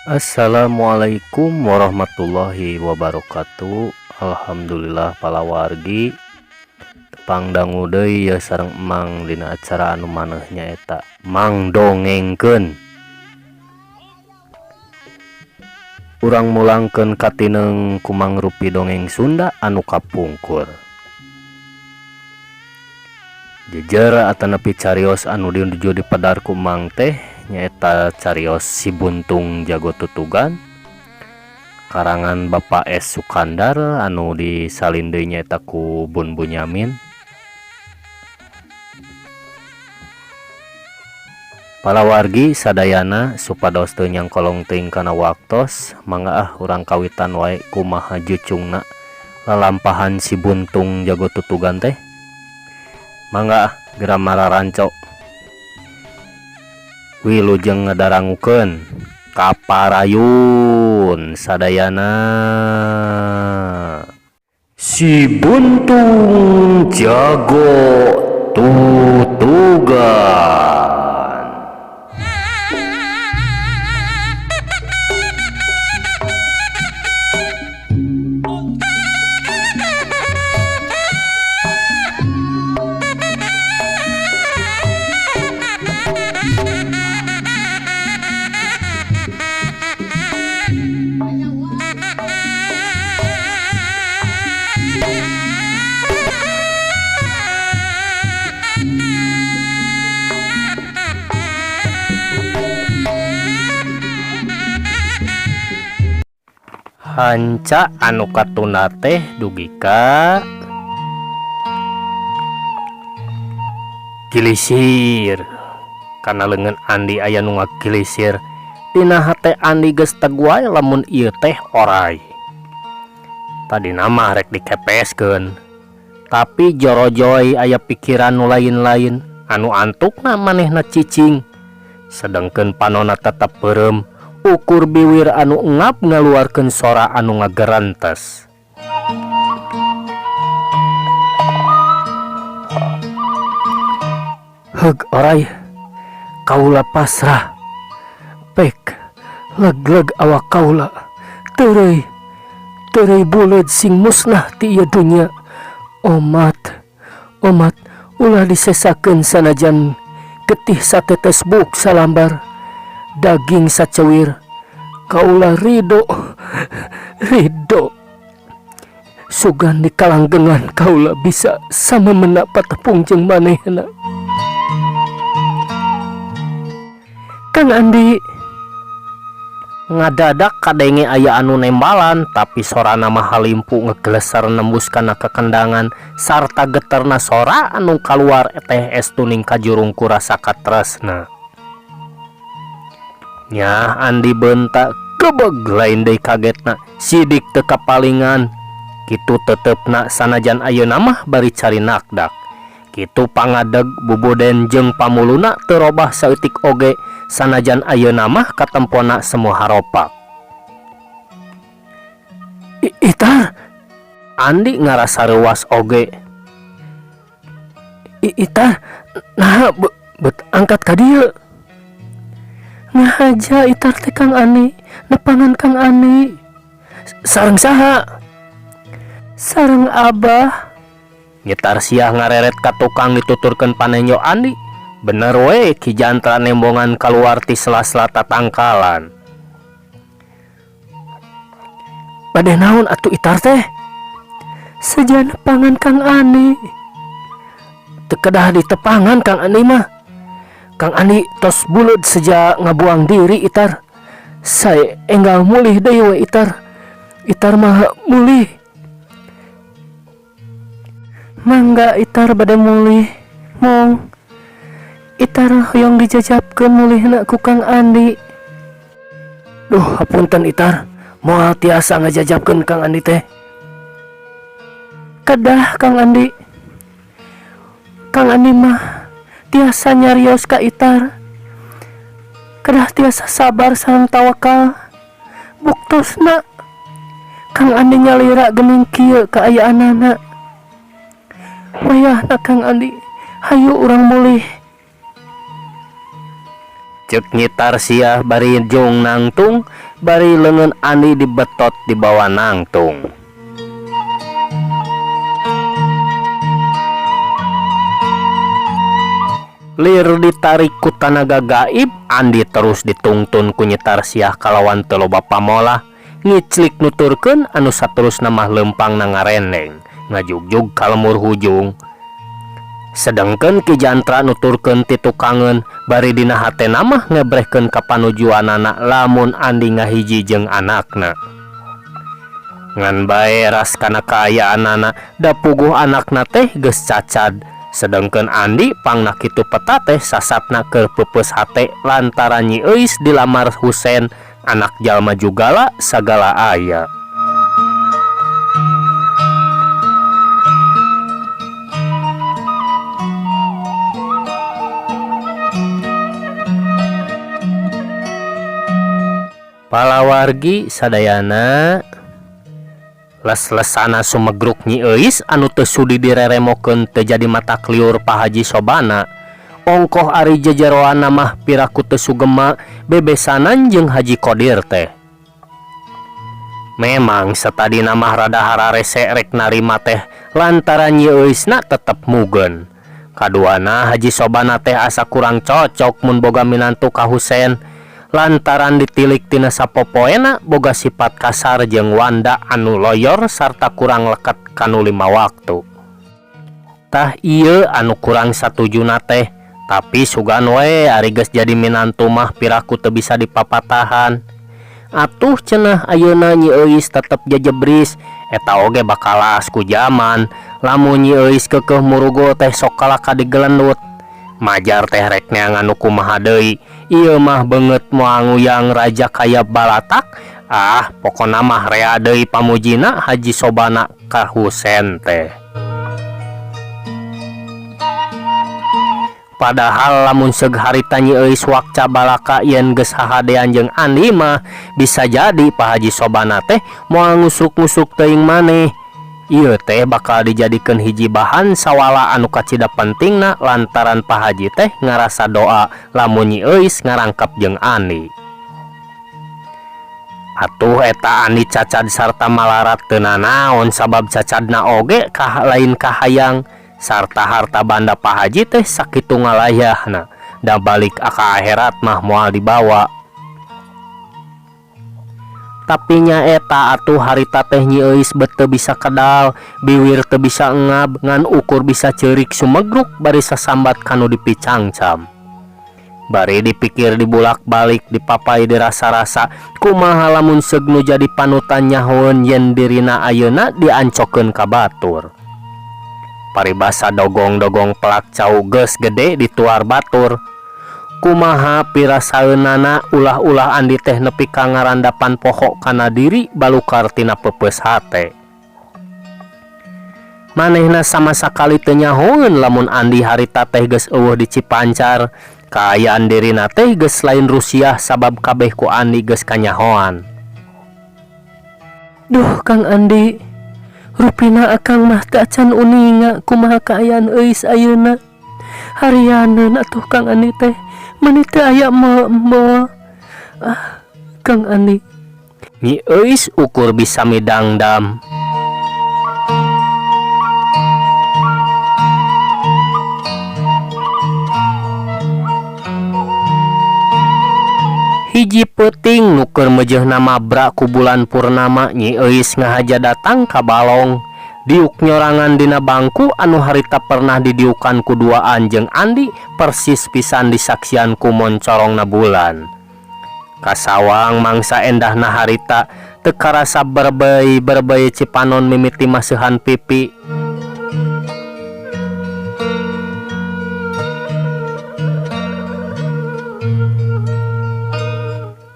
Assalamualaikum warahmatullahi wabarakatuh. Alhamdulillah palawargi tepang dangu deui ye sareng Emang dina acara anu maneh nyaeta Mang dongengkeun. Urang mulangkeun katineng ku mangrupi dongeng Sunda anu kapungkur. Jejer atanapi carios anu dinuju dipedar ku Mang teh nyaeta carios Si Buntung Jago Tutugan karangan Bapak S Sukandar anu disalin deui nyaeta ku Bun Bunyamin. Palawargi sadayana supados teu nyangkolong teuing kana waktos, mangga ah urang kawitan wae kumaha jucungna lalampahan Si Buntung Jago Tutugan teh. Mangga ah geura mararanco. Wilujeng ngadarangukeun kaparayun sadayana. Si Buntung Jago Tutugan. Hanca anu katunda teh dugi ka gilisir. Kana leungeun Andi aya nu ngagilisir. Dina hate Andi geus teg wae lamun ieu teh oray. Tadina mah rek dikepeskeun. Tapi jorojoy aya pikiran nu lain-lain anu antukna manehna cicing. Sedengkeun panona tetep peureum. Ukur biwir anu ngap ngaluarkeun sora anu ngagerentes. Heug oray, kaula pasrah. Pek, leg-leg awak kaula. Teureui, teureui buleud sing musnah ti ieu dunya. Omat, omat ulah disesakeun sanajan getih satetes buk salambar. Daging sacewir kaula ridho, ridho. Sugan di kalanggengan kaula bisa sama mendapat tepung jeung manehna. Kang Andi ngadadak kadenge aya anu nembalan tapi sorana mah halimpu ngegeleser nembus kana kekendangan sarta geterna sora anu kaluar teh estuning kajurung ku rasa katresna. Nyah Andi bentak kebeg lain deui kagetna sidik teu kapalingan kitu tetepna sanajan ayeuna mah bari cari nakdak. Kitu pangadeg bubuden jeung pamuluna teu robah saeutik oge sanajan ayeuna mah katempona semua haropak. Itar Andi ngarasa reuas oge. Itar nah bet angkat ka dieu. Ngahaja Itar teh Kang Andi, nepangan Kang Andi. Sareng saha? Sareng Abah. Nyetar siah ngareret ka tukang dituturkeun panenjo Andi. Bener we Ki Jantra nembongan kaluar ti sela-sela tatangkalan. Bade naon atuh Itar teh? Seja nepangan Kang Andi. Teu kedah ditepangan Kang Andi mah. Kang Andi tos buleud seja ngabuang diri Itar. Sae enggal mulih deui we Itar. Itar mah mulih. Mangga Itar bade mulih. Mong Itar hoyong dijajabkeun mulihna ku Kang Andi. Duh, hapunten Itar, moal tiasa ngajajabkeun Kang Andi teh. Kedah Kang Andi. Kang Andi mah tiasa nyarios ka Itar. Kedah tiasa sabar sareng tawakal. Buktosna Kang Andi nyalira geuning kieu kaayaanana. Wayahna Kang Andi, hayu urang mulih. Cek nyitar siah bari jong nangtung Bari leungeun Andi dibetot dibawa nangtung. Lir ditarik ku tanaga gaib, Andi terus ditungtun ku Nyi Tarsiah kalawan teu loba pamolah, ngiclik nuturkeun anu saterusna mah leumpangna ngarendeng, ngajugjug ka lemur hujung. Sedengkeun Ki Jantra nuturkeun ti tukangeun, bari dina hatena mah ngebrehkeun ka panujuanana lamun Andi ngahiji jeung anakna. Ngan bae ras kana kaayaanana, da puguh anakna teh geus cacad. Sedengkeun Andi pangna kitu peta teh sasatna keur peupeus hate lantaran Nyi Euis dilamar Husen, anak jalma jugala sagala aya. Palawargi sadayana les-lesana sumegruk Nyi Euis anu teu sudi direremokeun teu jadi matak liur Pa Haji Sobana. Ongkoh ari jejeroanna mah piraku teu sugema bebesanan jeung Haji Kodir teh. Memang satadina mah rada hararese rek narima teh lantaran Nyi Euisna tetep mugeun. Kaduana Haji Sobana teh asa kurang cocok mun boga minantu ka Husen lantaran ditilik tina sapopoena boga sifat kasar jeung wanda anu loyor sarta kurang leket kanu lima waktu. Tah ieu anu kurang satujuna teh, tapi sugan we ari geus jadi minantu mah piraku teu bisa dipapatahan. Atuh cenah ayeuna Nyi Euis tetep jejebris, eta oge bakal laas ku jaman, lamun Nyi Euis keukeuh murugo teh sok kalah ka digelendut. Majar teh rek neangan nu kumaha deui, ieu mah beungeut moal nguyang raja kaya balatak, ah pokona mah rea deui pamujina Haji Sobana ka Husen teh. Padahal lamun seug harita Nyi Euis wakca balaka yen geus hahadean jeung Andi mah bisa jadi Pak Haji Sobana teh moal ngusruk-ngusruk teuing maneh. Ieu teh bakal dijadikeun hiji bahan sawala anu kacida pentingna lantaran Pak Haji teh ngarasa doa lamun Nyi Euis ngarangkep jeung Andi. Atuh eta Andi cacad sarta malarat teu nanaon sabab cacadna oge kah lain kahayang sarta harta banda Pak Haji teh sakitu ngalayahna da balik ka akhirat mah moal dibawa. Tapi nyaeta atuh harita teh Nyi Euis bet teu bisa kedal, biwir teu bisa engab, ngan ukur bisa ceurik sumegruk bari sasambat kanu dipicangcam. Bari dipikir dibulak-balik dipapai dirasa-rasa, kumaha lamun seug nu jadi panutan nyahoeun yen dirina ayeuna diancokeun ka batur. Paribasa dogong-dogong pelak cau geus gede dituar batur. Kumaha pirasaeunana ulah-ulah Andi teh nepi ka ngarandapan poho kana diri balukar tina peupeus hate. Manehna sama sakali teu nyahoeun lamun Andi harita teh geus eueuh di Cipancar. Kaayaan dirina teh geus lain rusiah sabab kabeh ku Andi geus kanyahoan. Duh Kang Andi, rupina akang mah teu acan uninga kumaha kaayaan Euis ayeuna. Harianeun atuh Kang Andi teh meni teu aya moal. Ah, Kang Andi. Nyi Euis ukur bisa midangdam. Hiji peuting nu keur meujeuhna mabra ku bulan purnama Nyi Euis ngahaja datang ka balong. Diuk nyorangan dina bangku anu harita pernah didiukan ku duaan jeung Andi persis pisan disaksian ku moncorongna bulan. Kasawang mangsa endahna harita teu karasa berbei-berbei cipanon mimiti maseuhan pipi.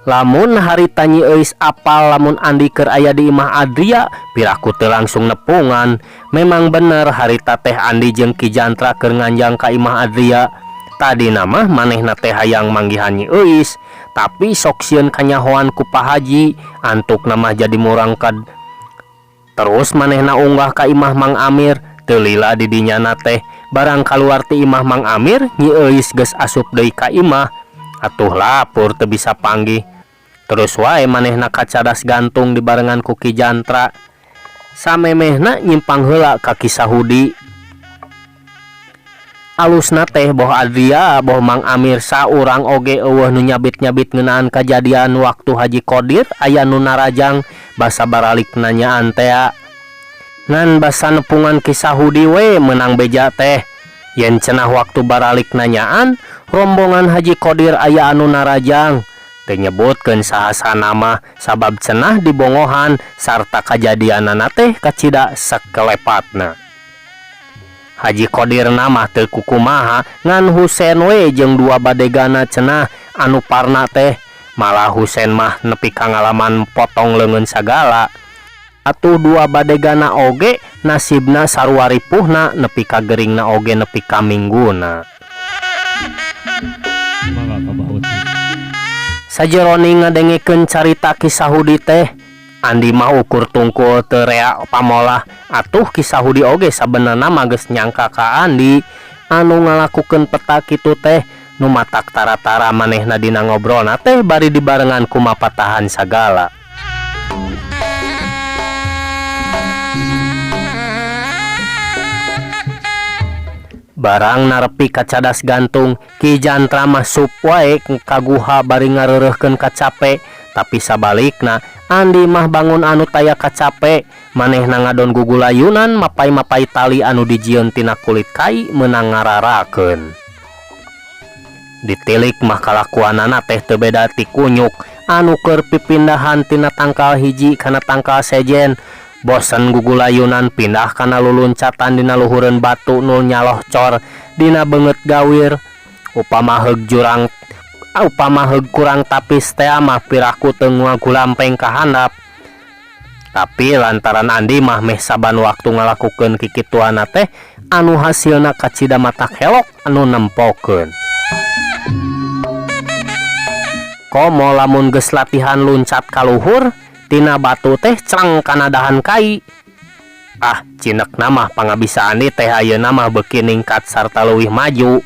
Lamun harita Nyi Euis apal lamun Andi keur aya di imah Adria, piraku teu langsung nepungan. Memang bener harita teh Andi jeung Ki Jantra keur nganjang ka imah Adria. Tadina mah manehna teh hayang manggihan Nyi Euis, tapi sok sieun kanyahoan ku Pak Haji, antukna mah jadi murangked. Terus manehna unggah ka imah Mang Amir, teu lila di dinyana teh. Barang kaluar ti imah Mang Amir, Nyi Euis geus asup deui ka imah. Atuh lapur teu bisa panggih. Terus wae manehna ka cadas gantung dibarengan ku Ki Jantra. Samemehna nyimpang heula ka Ki Sahudi. Alusna teh boh Adria boh Mang Amir saurang oge eueuh nu nyabit-nyabit ngeunaan kajadian waktu Haji Kodir aya nu narajang basa baralik nanyaan tea. Ngan basa nepungan Ki Sahudi we meunang beja teh. Yen cenah waktu baralik nanyaan, rombongan Haji Kodir aya anu narajang. Teu nyebutkeun saha-sahana mah sabab cenah dibongohan sarta kajadianana teh kacida sakelepatna. Haji Kodirna mah teu kukumaha ngan Husen we jeung dua badegana cenah anu parna teh. Malah Husen mah nepi ka ngalaman potong leungeun sagala. Atuh dua badegana oge nasibna sarua ripuhna nepi ka geringna oge nepi ka mingguna. Sajeroning ngadengekeun carita Ki Sahudi teh, Andi mah ukur tungkul teu rea pamolah. Atuh Ki Sahudi oge sabenerna mah geus nyangka ka Andi anu ngalakukeun peta kitu teh nu matak tara-tara manehna dina ngobrolna teh bari dibarengan ku mapatahan sagala. Barang narepi ka cadas gantung, Ki Jantra mah sup wae ka guha bari ngareureuhkeun kacape, tapi sabalikna Andi mah bangun anu taya kacape, manehna ngadon gugulayunan mapai-mapai tali anu dijieun tina kulit kai meunang ngararakeun. Ditilik mah kalakuanana teh teu beda ti kunyuk anu keur pipindahan tina tangkal hiji kana tangkal sejen. Bosen gugulayunan pindah kana luluncatan dina luhureun batu nu nyalohcor dina beungeut gawir. Upama heug jurang upama heug kurang tapis tea mah piraku teu ngagulampeng ka handap. Tapi lantaran Andi mah meh saban waktu ngalakukeun kikituanna teh anu hasilna kacida matak helok anu nempokeun. Komo lamun geus latihan luncat ka luhur tina batu teh crang kana dahan kai. Ah, cinekna mah pangabisa Andi teh ayeuna mah beuki ningkat sarta leuwih maju.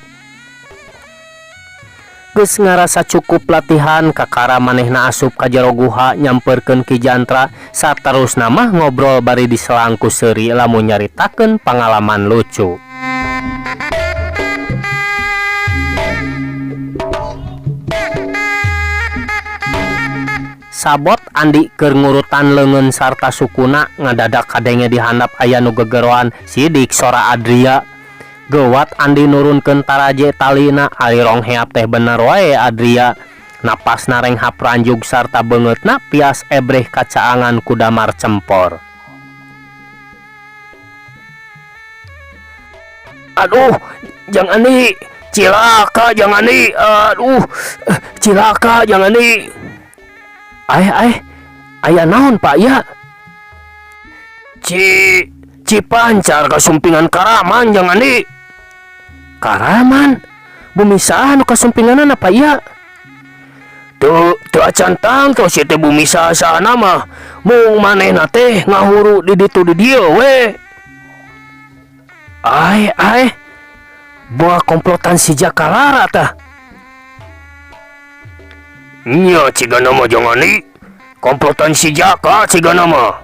Geus ngarasa cukup latihan kakara manehna asup ka jero guha nyamperkeun Ki Jantra saterusna mah ngobrol bari diselang ku seuri lamun nyaritakeun pangalaman lucu. Sabot Andi keur ngurutan leungeun sarta sukuna ngadadak kadenge di handap aya nu gegeroan sidik sora Adria. Geuwat Andi nurunkeun taraje talina ari rongheap teh bener wae Adria. Napasna renghap ranjug sarta beungeutna pias ebreh kacaangan ku damar cempor. Aduh, Jang Andi, cilaka Jang Andi, aduh, cilaka Jang Andi. Aeh aeh, aya naon Pak ya? Ci Cipancar kasumpingan Karaman Jang Andi. Karaman? Bumi saha nu kasumpinganana Pak ya? Teu teu acan tangtos ieu teh bumi saha-sahana mah. Mung manehna teh ngahuru di ditu di dieu we. Aeh aeh, boa komplotan si Jakalara tah. Nya cigana mah Jang Andi, komplotan si Jaka cigana mah.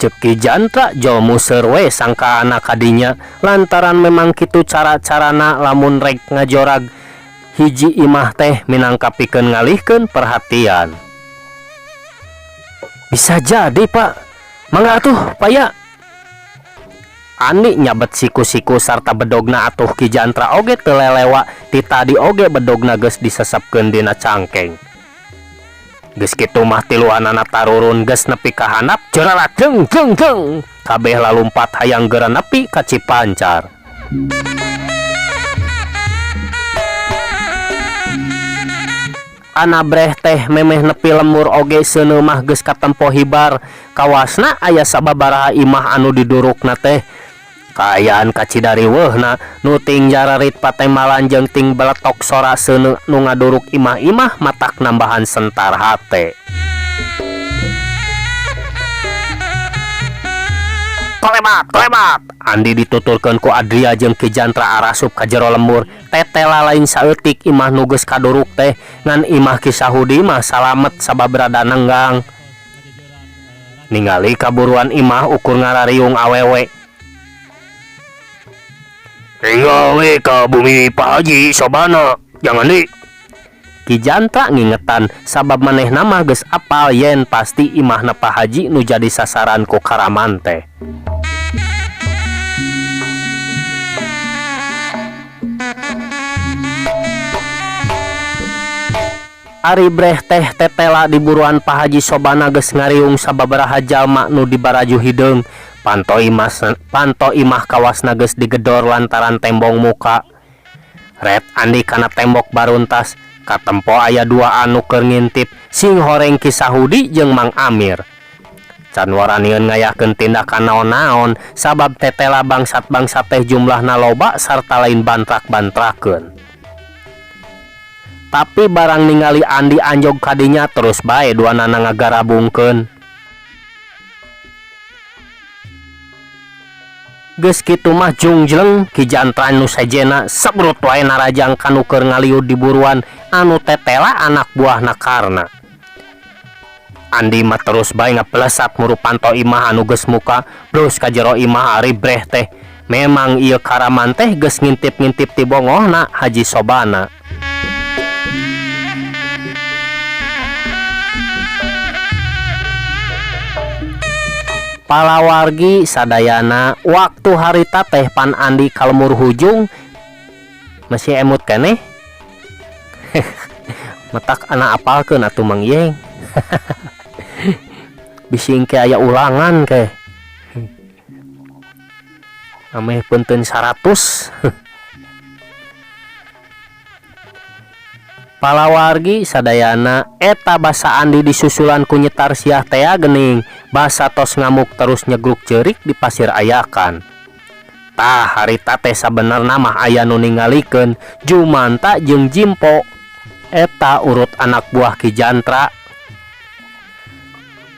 Cek Ki Jantra jol museur we sangkaana kadinya lantaran memang kitu cara-carana lamun rek ngajorag hiji imah teh minangka pikeun ngalihkeun perhatian. Bisa jadi Pak, mangga atuh paya. Andi nyabet siku-siku sarta bedogna atuh Ki Jantra oge teu lelewa ti tadi oge bedogna geus disesepkeun dina cangkeng. Geus kitu mah tiluanana tarurun geus nepi ka handap jeurarat jeng jeng jeng kabeh lalumpat hayang geura nepi ka Cipancar. Anabreh teh memeh nepi lembur oge seuneu mah geus katempo hibar kawasna aya sababaraha imah anu didurukna teh. Kaayaan kacida riweuhna nu ting jararit patembalan jeung ting beletok sora seuneu nu ngaduruk imah-imah matak nambahan sentar hate. Kolebat, kolebat, Andi dituturkeun ku Adria jeung Ki Jantra arasup ka jero lembur. Tetela lain saeutik imah nu geus kaduruk teh, ngan imah Ki Sahudi mah salamet sabab rada nenggang. Ningali kaburuan imah ukur ngarariung awewe. Tinggal we ka bumi Pak Haji Sobana, jangan di. Ki Jantra ngingetan sabab manehna mah geus apal yen pasti imahna Pak Haji nu jadi sasaran ku karaman teh. Ari breh teh tetela di buruan Pak Haji Sobana geus ngariung sababaraha jalma nu dibaraju hideung. Panto imah panto imah kawasna geus digedor lantaran tembong muka. Ret Andi kana tembok baruntas. Katempo aya dua anu keur ngintip sing horeng Ki Sahudi jeung Mang Amir. Can waranieun ngayakeun tindakan naon-naon sabab tetela bangsat-bangsat teh jumlahna loba sarta lain bantrak-bantrakeun. Tapi barang ningali Andi anjog kadinya terus bae duanana ngagarabungkeun. Geus kitu mah jungjleng Ki Jantra nu sejena sebrut wae narajang ka nu keur ngaliud di buruan anu tetela anak buahna Karna. Andi mah terus bae ngapelesat muru panto imah anu geus muka blus ka jero imah ari breh teh. Memang ieu karaman teh geus ngintip-ngintip ti bongohna Haji Sobana. Palawargi sadayana waktu harita teh pan Andi ka lemur hujung masih emut keneh. Metak anak apalkeun atuh Mang Yeng. Bisi engke aya ulangan ke. Ameh punten 100. Palawargi sadayana eta basa Andi disusulan ku nyetar siah tea gening basa tos ngamuk terus nyegruk ceurik di pasir ayakan. Tah harita teh sabenerna mah aya nu ningalikeun Jumanta jeung Jimpo eta urut anak buah Ki Jantra.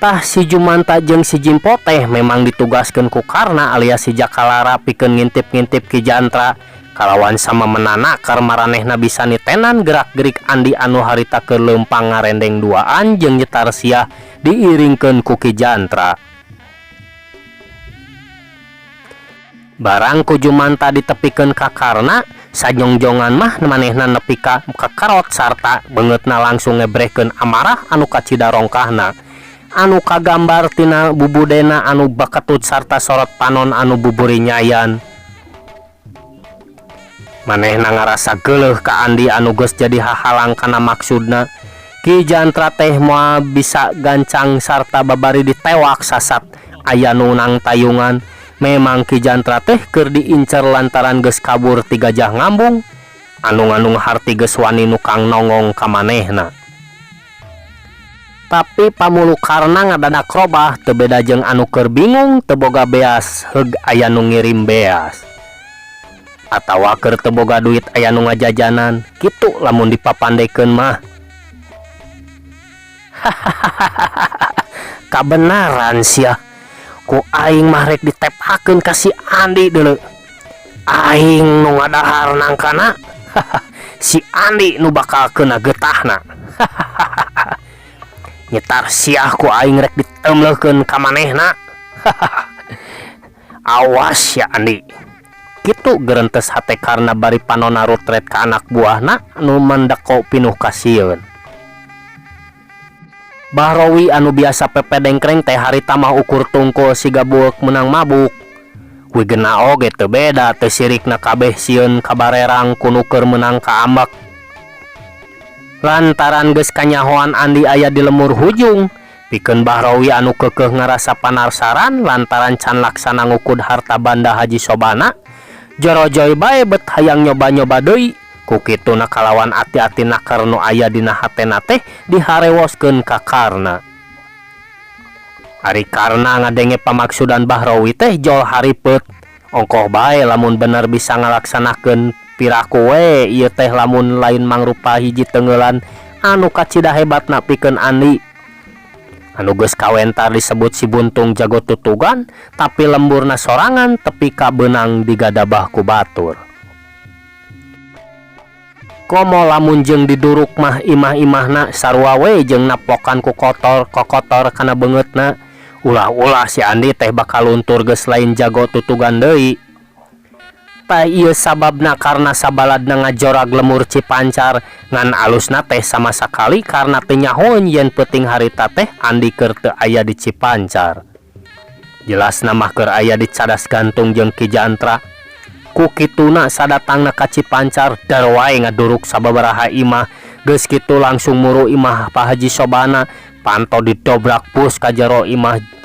Tah si Jumanta jeung si Jimpo teh memang ditugaskeun ku Karna alias si Jakalara pikeun ngintip-ngintip Ki Jantra. Kalawan sama menana kar maranehna bisa nitenan gerak-gerik Andi anu harita keur leumpang ngarendeng duaan jeung nyetar siah diiringkeun ku Ki Jantra. Barang ku Jumanta ditepikeun ka Karna, sajongjongan mah manehna nepi ka kakarot sarta beungeutna langsung ngebrehkeun amarah anu kacida rongkahna. Anu kagambar tina bubudena anu baketut sarta sorot panon anu buburi nyayan. Manehna ngarasa geuleuh ka Andi anu geus jadi hahalang kana maksudna. Ki Jantra teh moal bisa gancang sarta babari ditewak sasat aya nu nang tayungan. Memang Ki Jantra teh keur diincer lantaran geus kabur ti Gajah Ngambung. Anu nganung harti geus wani nukang nongong ka manehna. Tapi pamulu Karna ngadadak robah teu beda jeung anu keur bingung teu boga beas heug aya nu ngirim beas. Atawa keur teu boga duit aya nu ngajajanan kitu lamun dipapandekeun mah. Kabenaran sia ku aing mah rek ditepakeun ka si Andi deuleu. Aing nu ngadahar nangkana si Andi nu bakal keuna getahna. Nyetar siah ku aing rek ditemleukeun ka manehna. Awas ya Andi. Kitu gerentes hate Karna bari panona rutret ka anak buahna anu mendeko pinuh kasieun. Bahrowi anu biasa pepedengkreng teh harita mah ukur tungkul siga bueuk meunang mabuk. Wigena oge teu beda teu sirikna kabeh sieun kabarerang ku nu keur meunang kaambek. Lantaran geus kanyahoan Andi aya di lemur hujung, pikeun Bahrowi anu keukeuh ngarasa panarsaran lantaran can laksana ngukud harta banda Haji Sobana, jorojoy bae bet hayang nyoba-nyoba deui. Ku kituna kalawan ati-ati naker nu aya dina hatena teh diharewoskeun ka Karna. Ari Karna ngadenge pamaksudan Bahrowi teh jol haripeut. Ongkoh bae lamun bener bisa ngalaksanakeun piraku we ieu teh lamun lain mangrupa hiji tengeulan anu kacida hebatna pikeun Andi. Anu geus kawentar disebut si buntung jago tutugan tapi lemburna sorangan tepi ka beunang digadabah ku batur. Komo lamun jeung diduruk mah imah-imahna sarua we jeung naplokan ku kotor kokotor kana beungeutna. Ulah-ulah si Andi teh bakal luntur geus lain jago tutugan deui. Tah ieu sababna karna sabaladna ngajorag lemur Cipancar ngan alusna teh sama sakali karna teu nyahoeun yen peuting harita teh Andi keur teu aya di Cipancar. Jelasna mah keur aya di Cadas Gantung jeung Ki Jantra. Ku kituna sadatangna ka Cipancar dar wae ngaduruk sababaraha imah geus kitu langsung muru imah Pak Haji Sobana panto didobrak bus ka jero imah.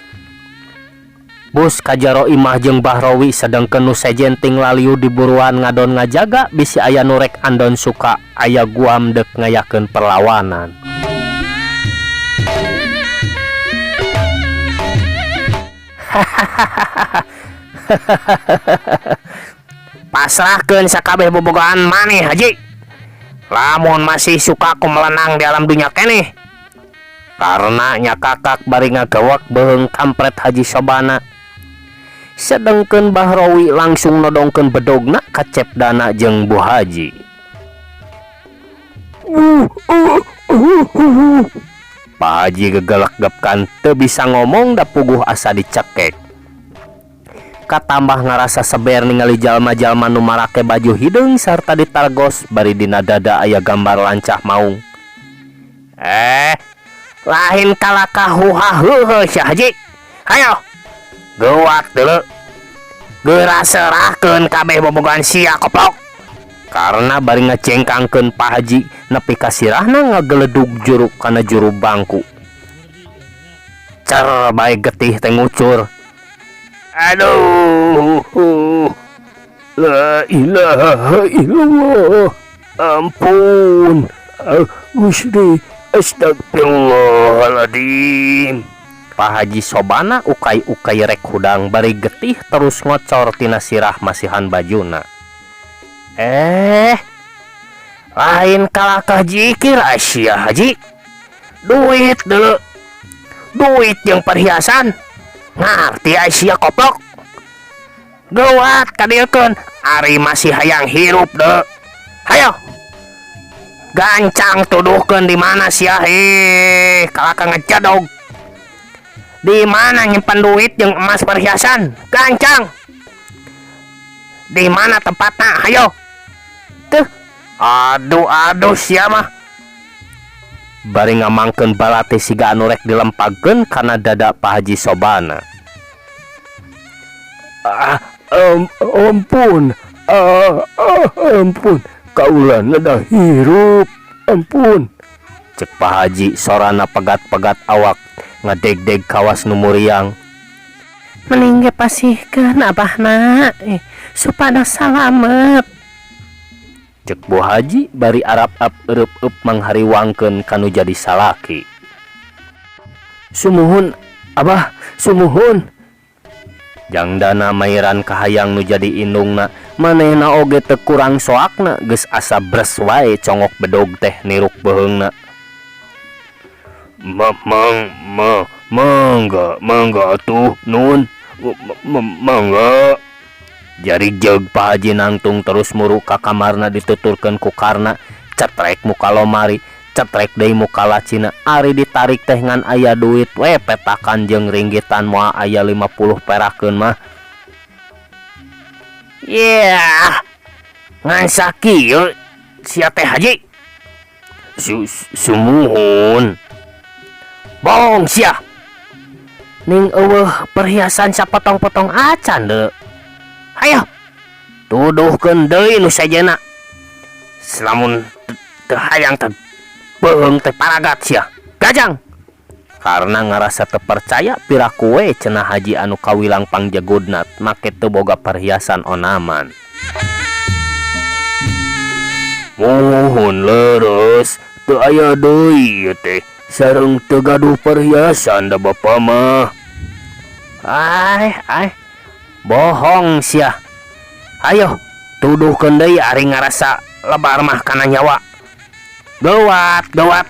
Bus ka jero imah jeung Bahrowi sedengkeun nu sejen ting laliu diburuan ngadon ngajaga bisi aya nu rek andon suka aya guam deuk ngayakeun perlawanan. Pasrahkeun sakabeh bobogohan maneh Haji. Lamun masih suka ku melenang di alam dunya keneh. Karena nyakakak bari ngagawak beuheung kampret Haji Sobana. Sedengkeun Bahrowi langsung nodongkeun bedogna ka Cep Dana jeung Bu Haji. Pak Haji gegelek-gepkan teu bisa ngomong da puguh asa dicekek. Katambah ngarasa seber ningali jalma-jalma nu marake baju hideung sarta ditargos bari dina dada aya gambar lancah maung. Lain kalakah huha heuheuh sia Haji. Hayo. Geuwat deuleu. Geura serahkeun kabeh bobogohan sia koplok. Karena bari ngacengkangkeun Pak Haji nepi ka sirahna ngageledug juru kana juru bangku. Cer bae getih teh ngucur. Aduh. La ilaha illallah. Ampun. Gusti astagfirullahaladzim. Pak Haji Sobana ukai-ukai rek hudang bari getih terus ngocor tina sirah masihan bajuna. Lain kalakah jikir Asia Haji. Duit dulu. Duit jeung perhiasan. Ngarti Asia koplok. Geuwat kadieukeun ari masih hayang hirup deui. Hayo. Gancang tuduhkeun di mana sia heh kalakah ngejadog. Di mana nyimpan duit jeung emas perhiasan? Gancang. Di mana tempatna? Hayo. Tuh. Aduh aduh sia mah. Bari ngamangkeun balate siga anu rek dilempagkeun kana dada Pak Haji Sobana. Ampun. Ampun. Kaula da hirup. Ampun. Cek Pak Haji sorana pegat-pegat awak ngadegdeg kawas nu muriang. Mending ge pasihkeun abahna supados salamet. Cek Bu Haji bari arap-ap eureupeup manghariwangkeun kanu jadi salaki. Sumuhun abah, sumuhun. Jangdana mairan kahayang nu jadi indungna, manehna oge teu kurang soakna geus asa bres wae congok bedog teh niruk beuheungna. Mangga, mangga atuh nun, mangga. Jari jeug Pak Haji nangtung terus muru ka kamarna dituturkeun ku Karna, cetrek muka lomari, cetrek deui muka lacina, ari ditarik teh ngan aya duit we petakan jeung ringgitan moal aya 50 perakeun mah. Yeah, ngan sakieu sia teh Haji. Sumuhun. Bohong sia. Ning eueuh perhiasan sapotong-potong acan deui. Hayo. Tuduhkeun deui nu sejenna. Lamun teu hayang teh beuheung teh paragat sia. Gajang. Karena ngarasa teu percaya piraku we cenah Haji anu kawilang pangjegudna make teu boga perhiasan onaman. Muhun leres teu aya deui ieu teh. Sareng teu gaduh perhiasan da bapa mah. Ai, ai. Bohong sia. Ayo, tuduhkeun deui ari ngarasa lebar mah kana nyawa. Geuwat, geuwat.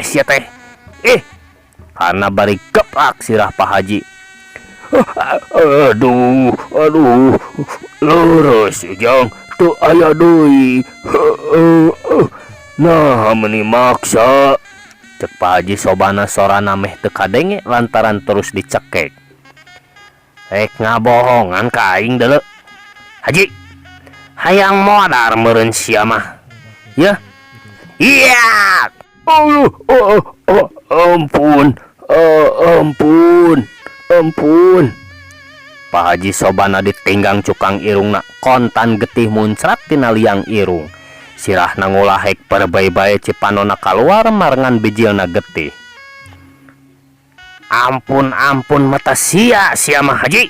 Sia teh. Karna bari geplak sirah Pak Haji. Aduh, aduh, leres Ujang, teu aya deui. Nah, meuni maksa. Cek Pak Haji Sobana sorana meh teu kadenge lantaran terus dicekek. Rek ngabohongan ka aing deuleu. Haji, hayang modar meureun sia mah. Yeuh. Iya. Oh, oh, oh, ampun, oh, ampun, ampun. Pak Haji Sobana ditinggang cukang irungna kontan getih muncrat tina liang irung. Sirahna ngulahek perebay-bae cipanona kaluar marengan bijilna getih. Ampun ampun mata sia sia mah Haji.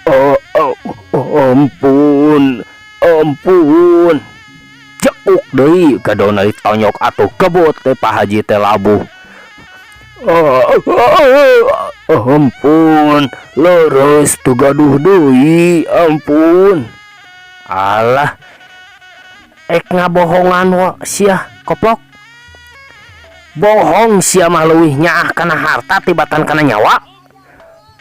Oh, oh, oh, ampun, ampun. Cekuk deui gadona ditonyok atuh gebut teh Pak Haji teh labuh. Oh, oh, ampun, leres teu gaduh deui, ampun. Alah, ek ngabohongan wa sia koplok. Bohong sia mah leuwih nyaah kana harta tibatan kana nyawa.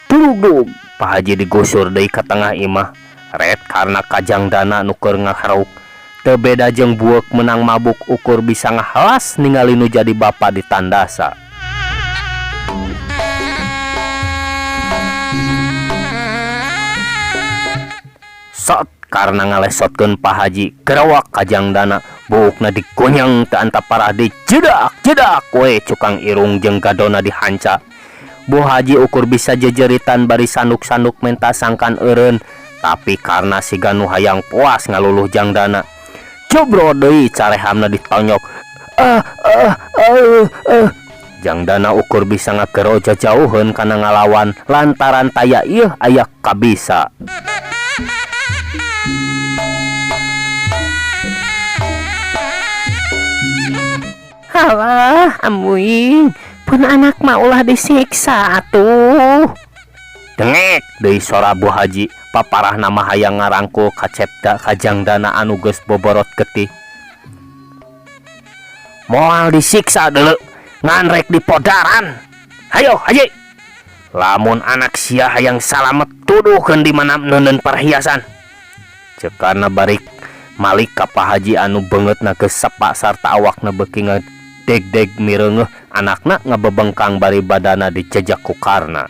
Turugdug Pak Haji digusur deui ka tengah imah. Ret karena kajang dana nu keur ngaharuk. Teu beda jeung bueuk menang mabuk ukur bisa ngahalas ningali nu jadi bapa ditandasa. Sot karena ngalesotkeun Pak Haji gerawak kajang dana buukna digonyang teu antap parah dijedak jedak we cukang irung jeung gadona dihanca. Bu Haji ukur bisa jejeritan bari sanduk-sanduk menta sangkan eureun tapi karena siga nu hayang puas ngaluluh jang dana. Jebro deui carehamna ditonyok. Ah ah ah ah. Jang dana ukur bisa ngagero jajauheun kana ngalawan lantaran taya ieu aya kabisa. Halah, ambuing, pun anak mah ulah disiksa atuh. Dengek deui sora Bu Haji, paparahna mah hayang ngarangkul kacepda kajang dana anu geus boborot getih. Moal disiksa deuleu, ngan rek dipodaran. Hayo Haji. Lamun anak sia hayang salamet tuduhkeun di mana neuneun perhiasan. Ceuk karna bari malik ka Pak Haji anu beungeutna geus sepa sarta awakna beuki ngadegdeg mireungeuh anakna ngabebengkang bari badana dijejak ku karna.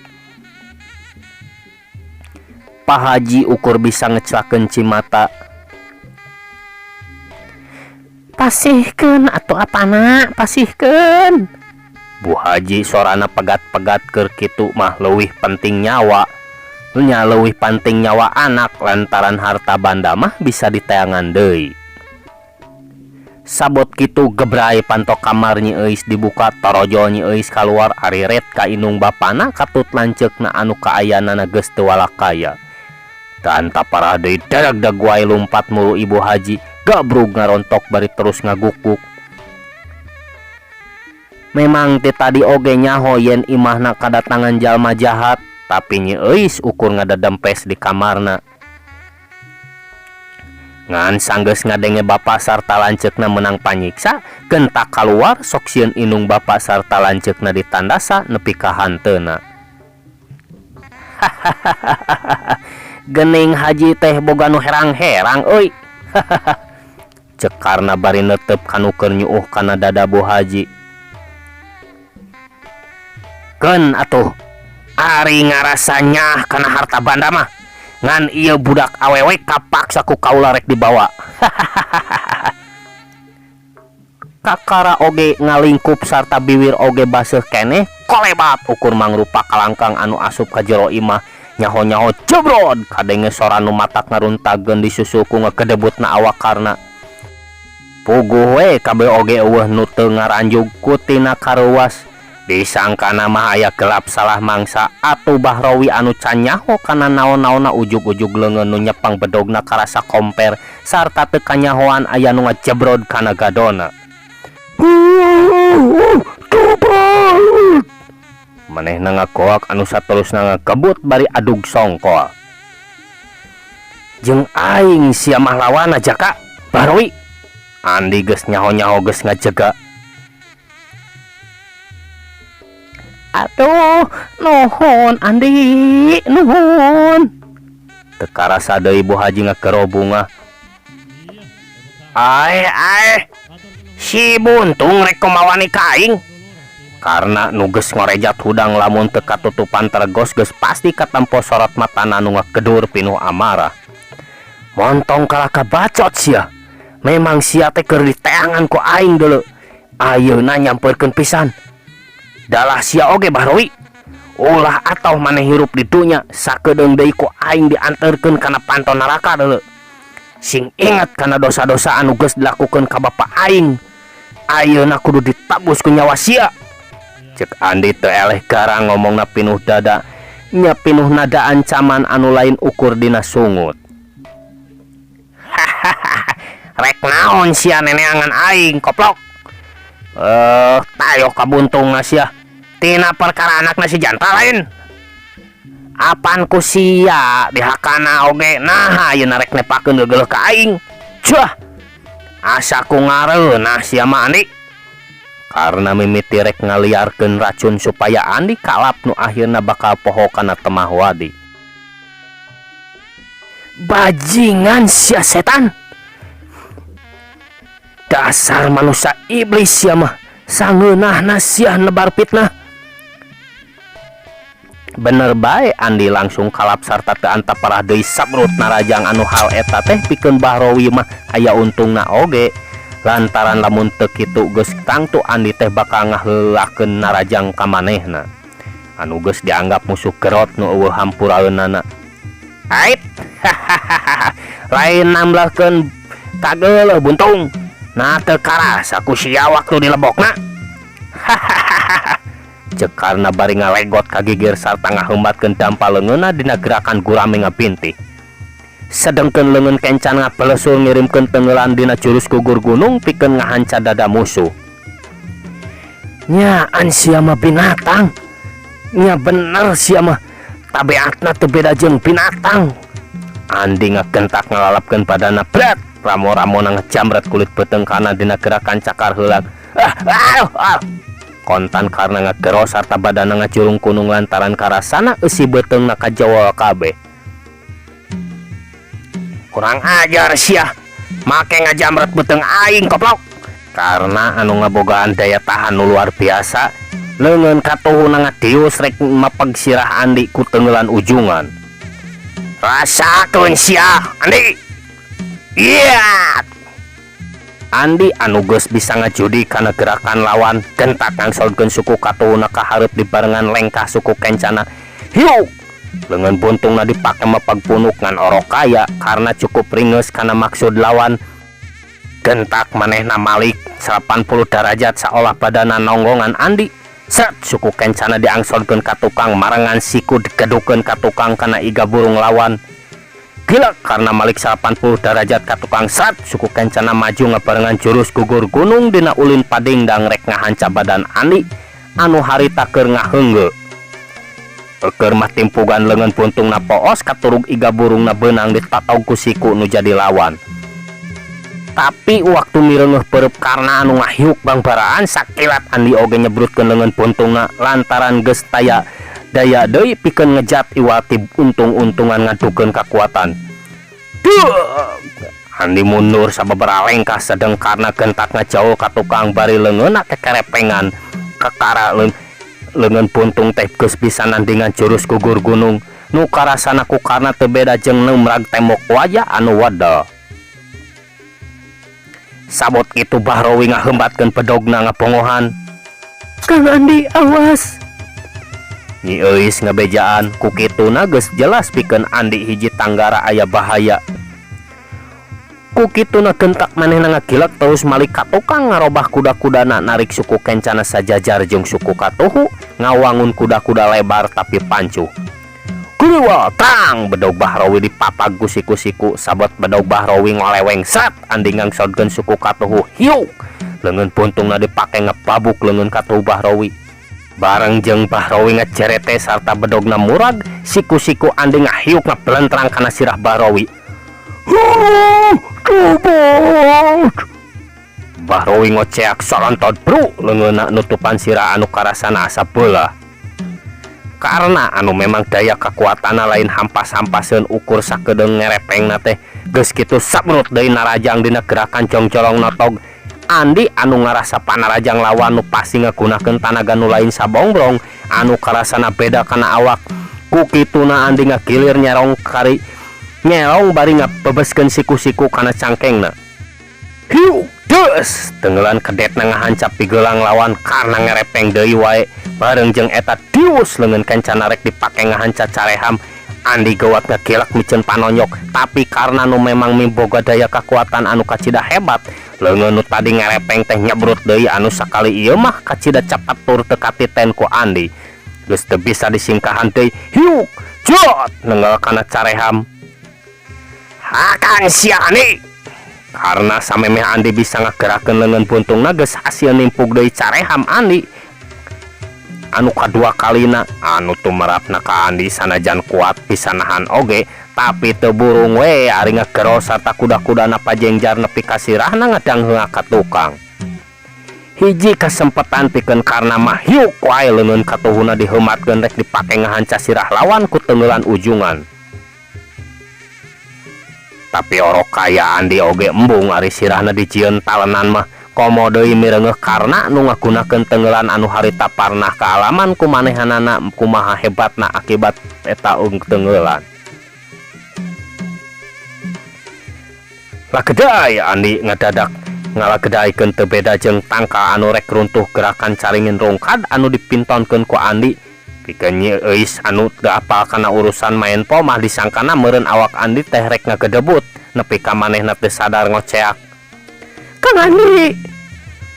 Pak Haji ukur bisa ngeclakeun cimata. Pasihkeun atuh apana, pasihkeun. Bu Haji sorana pegat-pegat keur kitu mah leuwih penting nyawa. Nya leuwih penting nyawa anak lantaran harta banda mah bisa diteangan deui. Sabot kitu gebray panto kamar Nyi Euis dibuka torojol Nyi Euis kaluar ari ret ka indung bapana katut lanceukna anu kaayaanana geus teu walakaya. Dan taparah deui dadagdag wae lumpat mulu Ibu Haji gabrug ngarontok bari terus ngagukguk. Memang ti tadi oge nyaho yen imahna kadatangan jalma jahat, tapi Nyi Euis ukur ngadadempes di kamarna. Ngan sanggeus ngadenge bapa sarta lanceukna menang panyiksa, gentak kaluar sok sieun indung bapa sarta lanceukna ditandasa nepi ka hanteuna. Hahaha. Gening Haji teh boga nu herang-herang euy. Cek karna bari netep kanu keur nyuuh kana dada Bu Haji. Keun atuh ari ngarasa nyaah kana harta banda mah ngan ieu budak awewe kapaksa ku kaula rek dibawa. Kakara oge ngalingkup sarta biwir oge baseuh keneh kolebat ukur mangrupa kalangkang anu asup ka jero imah nyaho-nyaho jebrod kadenge sora nu matak ngaruntageun disusul ku ngagedebutna awak karna. Puguh we kabeh oge eueuh nu teu ngaranjug ku tina kareuwas. Disangkana mah aya gelap salah mangsa atuh Bahrowi anu can nyaho kana naon-naonna ujug-ujug leungeun nu nyepeng bedogna karasa komper sarta teu kanyahoan aya nu ngajebrod kana gadona. Manehna ngagoak anu saterusna ngagebut bari adug songkol. Jeung aing sia mah lawana jaka Bahrowi. Andi geus nyaho-nyaho geus ngajega. Aduh, nuhun, Andi, nuhun. Teu karasa deui Bu Haji ngagero bungah. Aeh, aeh, si buntung rek kumawani ka aing. Karna nu geus ngorejat hudang lamun teu katutupan tergos geus pasti katempo sorot matana nu ngagedur pinuh amarah. Montong kalaka bacot sia. Memang sia teh keur diteangan ku aing deuleu. Ayeuna nyamperkeun pisan. Dalah sia oge, Bahrowi. Ulah atau maneh hirup di dunya sakedeung deui ku aing dianterkeun kana panto neraka deuleu. Sing inget kana dosa-dosa anu geus dilakukeun ka bapa aing. Ayeuna kudu ditabus ku nyawa sia. Cek Andi teu eleh garang ngomongna pinuh dada nya pinuh nada ancaman anu lain ukur dina sungut. Rek naon sia neneangan aing, koplok? Eh, tayo kabuntungna sia. Tina perkara anakna si Janta lain. Apan ku sia dihakana oge, nah ayeuna rek nepakeun gegeleuh ka aing. Cuah. Asa ku ngareunah sia mah, Andi. Karena mimiti rek ngaliarkeun racun supaya Andi kalap nu akhirna bakal poho kana temah wadi. Bajingan sia, setan. Dasar manusia iblis sia mah. Sangeunahna sia nebar fitnah. Bener bae, Andi langsung kalap sarta teu antap parah deui sabrut narajang anu hal eta teh pikeun Bahrowi mah aya untungna oge. Lantaran lamun teu kitu geus tangtu Andi teh bakal ngaheulakeun narajang ka manehna. Anu geus dianggap musuh gerot nu euweuh hampuraeunana. Ait. Lain namblahkeun kageuleuh, buntung. Nah, teu karasa ku sia waktu dilebokna. Cek Karna bari ngalegot ka gigir sarta ngahembatkeun dampa leungeunna dina gerakan gurame ngabintih. Sedengkeun leungeun kencan ngapelesur ngirimkeun tenggelan dina jurus gugur gunung pikeun ngahanca dada musuh. Nyaan sia mah binatang. Nya bener sia mah. Tabiatna teu beda jeung binatang. Andi ngagentak ngalalapkeun badana bret. Ramo-ramona ngejamret kulit beuteung kana dina gerakan cakar heulang. Ah, ah, ah. Kontan karena ngagero sarta badana ngajurung kunung lantaran karasana eusi beuteungna kajawal kabeh. Kurang ajar sia. Make ngajamret beuteung aing, koplok. Karena anu ngabogaan daya tahan nu luar biasa, leungeun katuhuna ngadius rek mapeg sirah Andi ku tenggelan ujungan. Rasakeun sia, Andi. Iya. Andi anu geus bisa ngajudi kana gerakan lawan gentak ngangsolkeun suku katuhuna ka hareup dibarengan lengkah suku kencana. Hiuk. Leungeun buntungna dipake mapag punuk ngan orok kaya karena cukup ringeus kana maksud lawan. Gentak manehna malik 80 derajat saolah badana nonggongan Andi. Set, suku kencana diangsolkeun ka tukang marengan siku digedukeun ka tukang kana iga burung lawan. Gila karena malik 80 derajat ka tukang, sat, suku kencana maju ngabarengan jurus gugur gunung dina ulin padingdang rek ngahanca badan Andi anu harita keur ngaheunggeuk. Eukeur mah timpugan leungeun buntungna poos katurug iga burungna beunang ditatog ku siku nu jadi lawan. Tapi waktu mireungeuh peureub karna anu ngahiuk bangbaraan, sakilat Andi oge nyebrutkeun leungeun buntungna lantaran geus taya daya deui pikeun ngejat iwati untung-untungan ngadukeun kakuatan. Duh! Andi mundur sababaraha lengkah sedeng karena gentak ngajauh ka tukang bari leungeunna kekerepengan kekara leungeun buntung teh geus bisa nandingan jurus gugur gunung nu karasana ku karna teu beda jeung neumrag tembok waja anu wadal. Sabot kitu Bahrowi ngahembatkeun bedogna ngabongohan. Kang Andi, awas. Nyi Euis ngabejaan ku kituna geus jelas pikeun Andi hiji tanggara aya bahaya. Ku kituna gentak manehna ngagilek terus malik ka tukang ngarobah kuda-kudana narik suku kencana sajajar jeung suku katuhu ngawangun kuda-kuda lebar tapi pancuh. Kuriwa tang, bedog Bahrowi dipapag ku siku-siku. Sabot bedog Bahrowi ngoleweng, sat, Andi ngangsodkeun suku katuhu, hiuk, leungeun buntungna dipake ngepabuk leungeun katuhu Bahrowi. Bareng jeung Bahrowi ngecerete sarta bedogna murag, siku-siku Andi ngahiuk ngabelentrang kana sirah Bahrowi. Huh, cobot. Bahrowi ngoceak sarontot bru leungeunna nutupan sirah anu karasana asa beulah. Karna anu memang daya kakuatanna lain hampas-hampaseun ukur sakedeung ngerepengna teh. Geus kitu sabrut deui narajang dina gerakan jongcolong notog. Andi anu ngarasa panarajang lawan nu pasti ngagunakeun tanaga nu lain sabongbrong anu karasana beda kana awak. Ku kituna Andi ngagilir nyerong kari nyerong bari ngabebeskeun siku-siku kana cangkengna. Hiu deus tenggelan kedetna ngahancap pigelang lawan karena ngerepeng deui wae bareng jeung eta dius leungeun kencana rek dipake ngahanca careham. Andi geuwat ngagilak miceun panonyok, tapi karena nu memang miboga daya kakuatan anu kacida hebat, leungeun nu tadi ngerepeng teh nyebrut deui anu sakali ieu mah kacida capat tur teu katiten ku Andi. Geus teu bisa disingkahan deui, hiuk jot nenggal kana careham. Hakan sia Andi. Karena samemeh Andi bisa ngagerakeun leungeun buntungna geus hasil nimpug deui careham Andi anu kadua kalina. Anu tumerapna ka Andi sanajan kuat bisa nahan oge, tapi teu burung we ari ngagero sarta kuda-kudana pajengjar nepi ka sirahna ngadangheung ka tukang. Hiji kesempatan pikeun karna mah hiuk wae leungeun katuhuna diheumatkeun rek dipake ngahanca sirah lawan ku tenggelan ujungan. Tapi orok kaya Andi oge embung ari sirahna dijieun talenan mah, komo deui mireungeuh karna nu ngagunakeun tenggelan anu harita parnah kaalaman ku manehanana kumaha hebatna akibat eta tenggelan. Lagedai Andi ngadadak ngalagedaikeun teu beda jeung tangka anu rek runtuh gerakan caringin rungkad anu dipintonkeun ku Andi. Pikeun Nyi Euis anu teu apal kana urusan main pomah disangkana meureun awak Andi teh rek ngagedebut nepi ka manehna teu sadar ngoceak. Kang Andi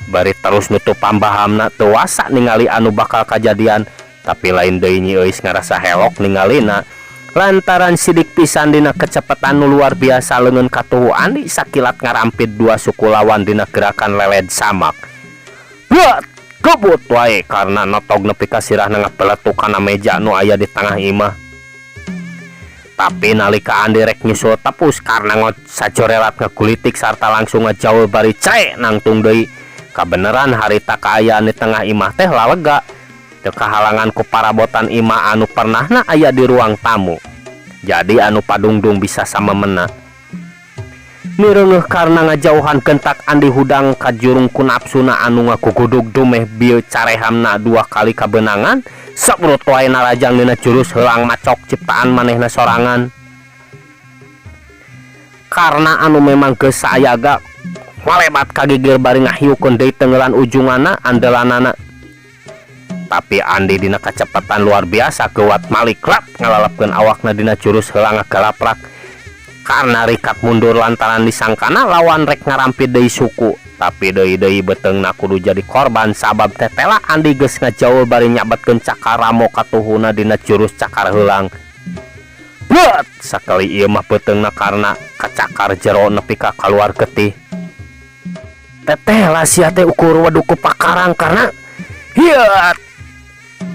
bari terus nutup pambahamna teu wasa ningali anu bakal kajadian, tapi lain deui Nyi Euis ngarasa helok ningalina lantaran sidik pisan dina kecepatan nu luar biasa. Leungeun katuhu Andi sakilat ngarampit dua suku lawan dina gerakan leled samak. Buat kebut wae karena notog nepi ka sirahna ngabeletuk kana meja nu aya di tengah imah. Tapi nalika Andi rek nyusul tepus karena ngot sajorelat ngagulitik sarta langsung ngajauh bari cre nangtung deui. Kabeneran harita kaayaan di tengah imah teh lalega teu kahalangan ku parabotan imah anu pernahna aya di ruang tamu. Jadi anu padungdung bisa samemena. Mireungeuh karena ngajauhan gentak Andi hudang kajurung ku nafsuna anu ngagugudug dumeh bieu carehamna dua kali kabenangan, sabrut wae narajang dina jurus heulang macok ciptaan manehna sorangan. Karena anu memang geus saayaga malebat kagigir bari ngahiukeun deui tenggelan ujunganna andelanana. Tapi Andi dina kacepatan luar biasa geuwat malik lap ngalalapkeun awakna dina jurus heulang ngagalaprak. Karena rikat mundur lantaran disangkana lawan rek ngarampit deui suku, tapi deui-deui beuteungna kudu jadi korban sabab tetela Andi geus ngajauh bari nyabetkeun cakar ramo katuhuna dina jurus cakar heulang. Buat sakali ieu mah beuteungna karena kacakar jero nepi ka kaluar getih. Tetela sia teh ukur weduk ku pakarang karena hiat.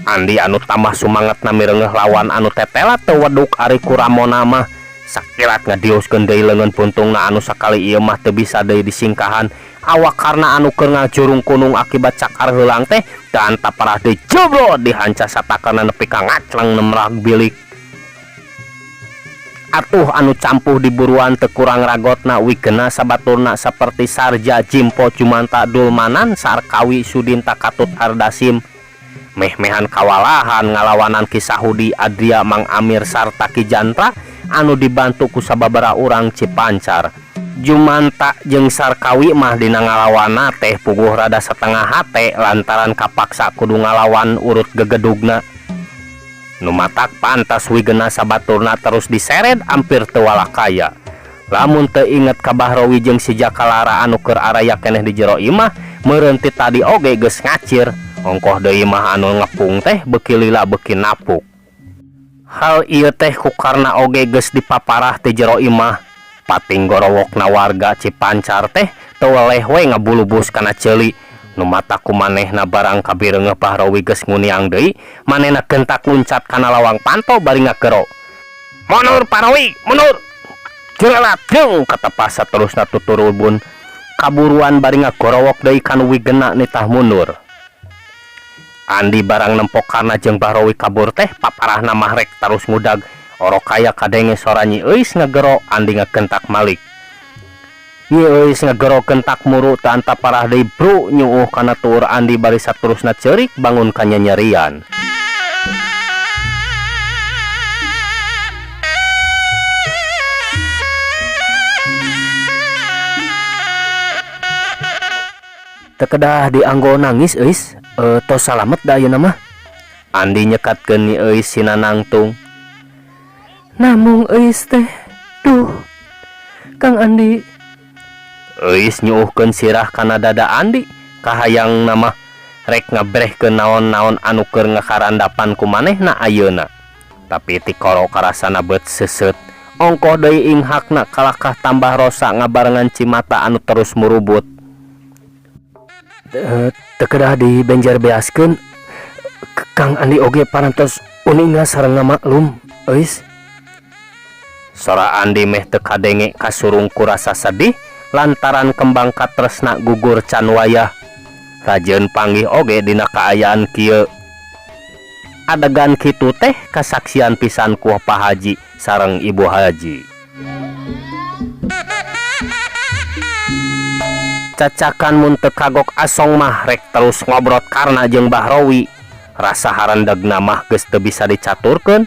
Andi anu tambah sumangetna mireungeuh lawan anu tetela teu weduk ari ku ramona mah sakilat ngadiuskeun deui leungeun puntungna anu sakali ieu mah teu bisa deui disingkahan. Awak karena anu keur ngajurung kunung akibat cakar heulang teh dan taparah deui jeblot dihanca satakana nepi ka ngacleng nemrag bilik. Atuh anu campuh di buruan teu kurang ragotna wigena sabaturna seperti Sarja, Jimpo, Jumanta, Dulmanan, Sarkawi, Sudinta, Katut, Ardasim. Meh-mehan kawalahan ngalawanan Ki Sahudi, Adria, Mang Amir sarta Ki Jantra anu dibantu ku sababaraha urang Cipancar. Jumanta jeung Sarkawi mah dina ngalawanna teh puguh rada setengah hate lantaran kapaksa kudu ngalawan urut gegedugna. Nu matak pantas wigena sabaturna terus diseret hampir teu walakaya. Lamun teu inget ka Bahrowi jeung si Jakalara anu keur araya keneh di jero imah, meureun ti tadi oge geus ngacir. Ongkoh deui mah anu ngepung teh beuki lila beuki napuk. Hal ieu teh ku karna oge geus dipaparah ti jero imah. Pating gorowokna warga Cipancar teh teu weleh we ngabulubus kana ceuli. Nu mata ku manehna barang kabireungeuh Bahrowi geus nguniang deui, manehna gentak luncat kana lawang panto bari ngagero. Mundur Bahrowi, mundur. Jerelat jeung katepas saterusna tuturubun. Kaburuan bari ngagorowok deui kanu wigena nitah mundur. Andi barang nempo Karna jeung Bahrowi kabur teh paparahna mah rek tarus ngudag orokaya kadenge sora Nyi Euis ngagero Andi ngagentak malik. Nyi Euis ngagero gentak muru teu antap parah deui bru nyuuh kana tuur Andi bari saturusna ceurik bangun kanyanyerian. Teu kedah dianggo nangis Euis, tos salamet da ayeuna mah. Andi nyekatkeun Nyi Euis sina nangtung. Namung Euis teh, duh. Kang Andi. Euis nyuuhkeun sirah kana dada Andi, kahayangna mah rek ngabrehkeun naon-naon anu keur ngakarandapan ku manehna ayeuna. Tapi tikoro karasana beut seuseut, ongkoh deui inghakna kalakah tambah rosa ngabarengan cimata anu terus murubut. Teu kedah dibenjer beaskeun, Kang Andi oge parantos uninga sareng ngamaklum, Euis. Sora Andi meh teu kadenge kasurung ku rasa sedih lantaran kembang katresna gugur can wayah. Rajeun panggih oge dina kaayaan kieu. Adegan kitu teh kasaksian pisan ku Pa Haji sareng Ibu Haji. Cacakan mun teu kagok asong mah rek terus ngobrot Karna jeung Bahrowi. Rasa harendegna mah geus teu bisa dicaturkeun.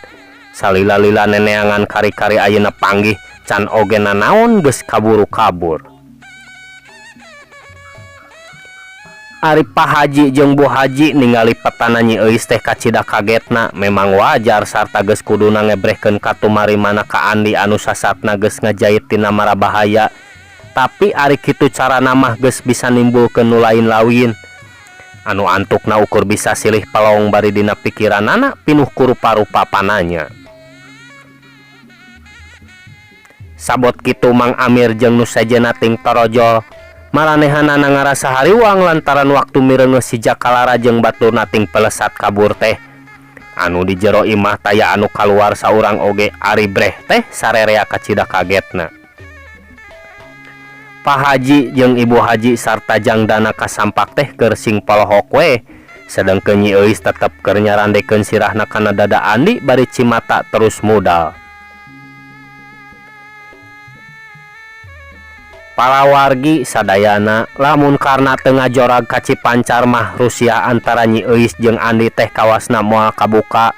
Salila-lila neneangan kari-kari ayeuna panggih can oge nanaon geus kaburu kabur. Ari Pa Haji jeung Bu Haji ningali petana Nyi Euis teh kacida kagetna, memang wajar sarta geus kuduna ngebrehkeun katumarimana ka Andi anu sasatna geus ngajait tina marabahaya. Tapi ari kitu carana mah geus bisa nimbulkeun nu lain-lawin. Anu antukna ukur bisa silih pelong bari dina pikiranana pinuh ku rupa-rupa pananya. Sabot kitu Mang Amir jeung nu sejenna ting torojol. Maranehanana ngarasa hariwang lantaran waktu mireungeuh si Jakalara jeung baturna ting pelesat kabur teh. Anu di jero imah taya anu kaluar saurang oge ari breh teh sarerea kacida kagetna. Pa Haji jeung Ibu Haji sarta jangdana kasampak teh keur sing polohok we. Sedengkeun Nyi Euis tetep keur nyarandekeun sirahna kana dada Andi bari cimata terus mudal. Palawargi sadayana lamun karna teu ngajorag ka Cipancar mah rusiah antara Nyi Euis jeung Andi teh kawasna moal kabuka.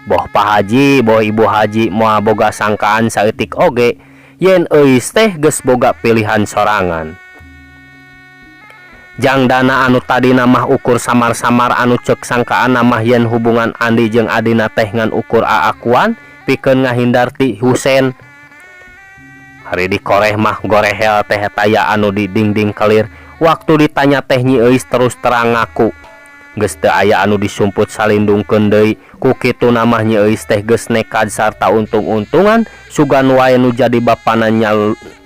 Boh Pa Haji boh Ibu Haji moal boga sangkaan saeutik oge yen Euis teh geus boga pilihan sorangan. Jangdana anu tadina mah ukur samar-samar anu ceuk sangkaanna mah yen hubungan Andi jeung adina teh ngan ukur aakuan pikeun ngahindar ti Husen. Hari dikoreh mah gorehel teh taya anu di dingding kelir. Waktu ditanya teh Nyi Euis terus terang ngaku. Geus teu aya anu disumput salindungkeun deui. Ku kituna mah Nyi Euis teh geus nekad sarta untung-untungan sugan wae nu jadi bapana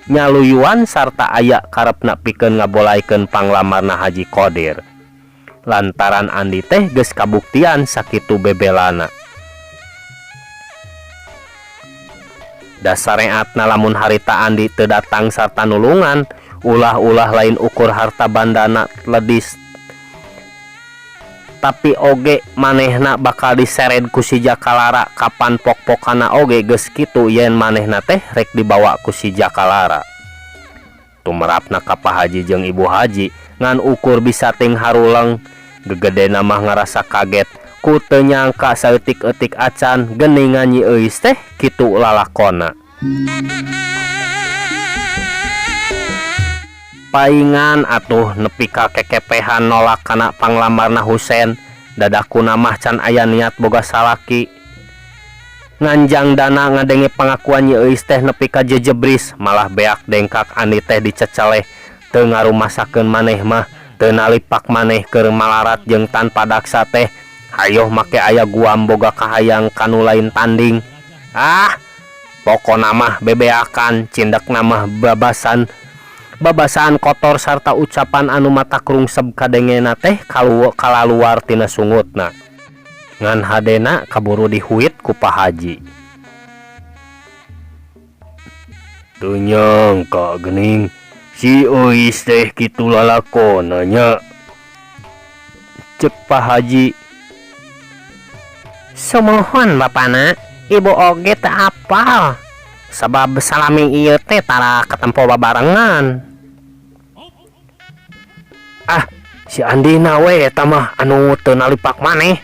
nyaluyuan sarta aya karepna pikeun ngabolaikeun panglamarna Haji Kodir. Lantaran Andi teh geus kabuktian sakitu bebelana. Da sareatna lamun harita Andi teu datang sarta nulungan, ulah-ulah lain ukur harta bandana ledis tapi oge manehna bakal disered ku si Jakalara kapan pok-pokana oge geus kitu yen manehna teh rek dibawa ku si Jakalara. Tumerapna ka Pa Haji jeung Ibu Haji ngan ukur bisa ting haruleng, gegedena mah ngarasa kaget ku teu nyangka saeutik-eutik acan geuningan Nyi Euis teh kitu lalakona. Paingan atuh nepi ka kekepehan nolak kana panglamarna Husen, dadakuna mah can aya niat boga salaki. Nganjang dana ngadenge pangakuan Nyi Euis teh nepi ka jejebris, malah beak dengkak Andi teh diceceleh, teu ngarumasakeun maneh mah, teu nalipak maneh keur malarat jeung tanpa daksa teh, hayoh make aya guam boga kahayang ka nu lain tanding. Ah, pokona mah bebeakan, cindekna mah babasan. Babasaan kotor sarta ucapan anu matak rungsep kadengena teh kalaluar tina sungutna. Ngan hadena kaburu dihuit ku Pa Haji. Teu nyangka geuning si Euis teh kitu lalakona nya. Ceuk Pa Haji. Sumuhun bapana, ibu oge teu apal. Sabab salami ieu teh tara katempo babarengan. Ah, si Andina we eta mah anu teu nalipak maneh.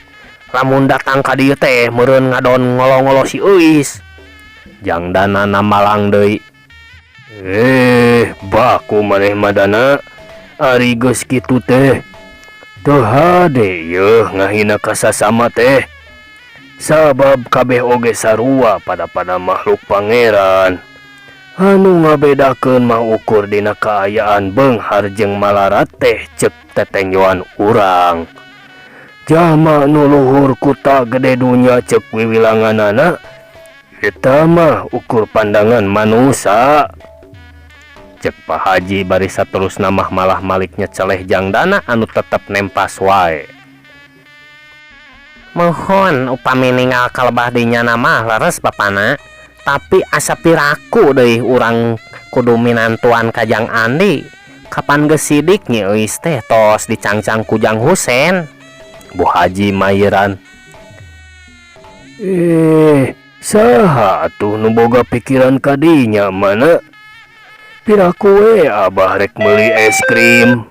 Lamun datang ka dieu teh meureun ngadon ngolo-ngolo si Euis. Jang Dana namalang deui. Eh, baku maneh mah, Dana. Ari geus kitu teh. Teu hade yeuh ngahina ka sasama teh. Sabab kabeh oge sarua pada-pada makhluk Pangeran. Anu ngabedakeun mah ukur dina kaayaan beunghar jeung malarat teh, ceuk tetenjoan urang. Jalma nu luhur kuta gede dunya ceuk wiwilanganana, eta mah ukur pandangan manusa. Cek Pak Haji bari saterusna mah malah malik nyeceleh Jang Dana anu tetep nempas wae. Muhun, upami ningal kalebah dinya mah leres, bapana. Tapi asa piraku deui urang kudu minantuan ka Jang Andi. Kapan geus sidik Nyi Euis teh tos dicangcang ku Jang Husen. Bu Haji mayiran. Eh, saha atuh nu boga pikiran kadinya mana? Piraku we abah rek meuli es krim.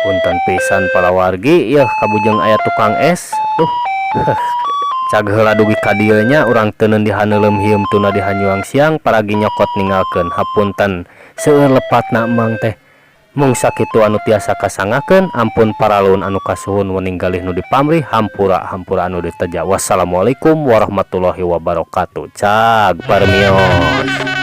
Punten pisan, para wargi, yeuh kabujeng aya tukang es. Duh. Cag heula dugi ka dieu nya, urang teuneun dihaneuleum hieum tuna dihanyuang siang, paragi nyokot ninggalkeun. Hapunten seueur lepatna emang teh. Mung sakitu anu tiasa kasanggakeun, ampun paralun anu kasuhun, wening galih nu dipamrih, hampura hampura anu diteja. Wassalamualaikum warahmatullahi wabarakatuh. Cag parmios.